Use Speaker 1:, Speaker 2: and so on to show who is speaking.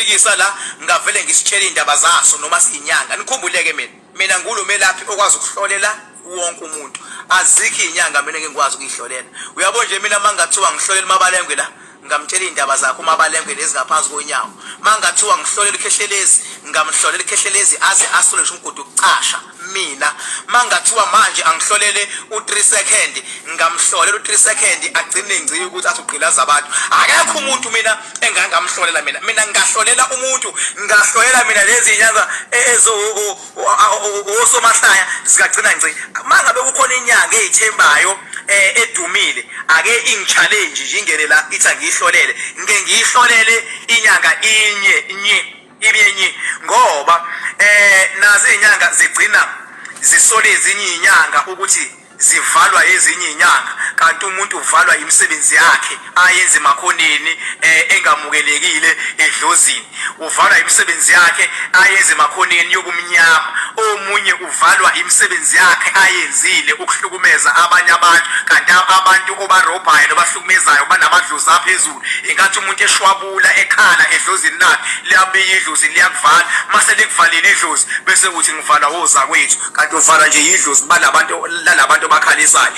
Speaker 1: Fikisa la ngavele ngisitshele indaba zaso noma siyinyanga. Nikhumbuleke mina. Mina ngulo melaphi okwazi ukuhlolela wonke umuntu. Azikho izinyanga mina engikwazi ukuyihlolela. Uyabo nje mina mangathiwa ngihlolela uMabalengwe la ngamtshela iy'ndaba zakhe uMabalengwe nezingaphansi konyawo. Mangathiwa ngihlolela uKhehlelezi ngamhlolela uKhehlelezi aze asole ngisho umgodi wokucasha mina. Mangathiwa manje angihlolele u-3 second ngamhlolela u-3 second agcine ngci ukuthi athi ugqilaza abantu. Akekho umuntu mina engangamhlolela mina. Mina ngingahlolela umuntu ngingahlolela mina lezi nyanga osomahlaya zikagcina ngci. Mangabe kukhona inyanga eyithembayo edumile ake ingi-challenge nje ingene la ithi angiyihlolele ngike ngiyihlolele inyanga inye nye ibe nye ngoba nazi izinyanga zigcina zisole ezinye izinyanga ukuthi zivalwa ezinye izinyanga kanti umuntu uvalwa imisebenzi yakhe ayenze emakhoneni engamukelekile edlozini. Uvalwa imisebenzi yakhe ayenze emakhoneni yobumnyama. Omunye uvalwa imisebenzi yakhe ayenzile ukuhlukumeza abanye abantu kanti abantu obarobhayo nobahlukumezayo banamadlozi aphezulu. Inkathi umuntu eshwabula ekhala edlozini lakhe liyabiya idlozi liyakuvala. Mase likuvalile idlozi bese uthi ngivalwa wozakwethu kanti uvalwa nje yidlozi balabantu lalabantu obakhalisayo.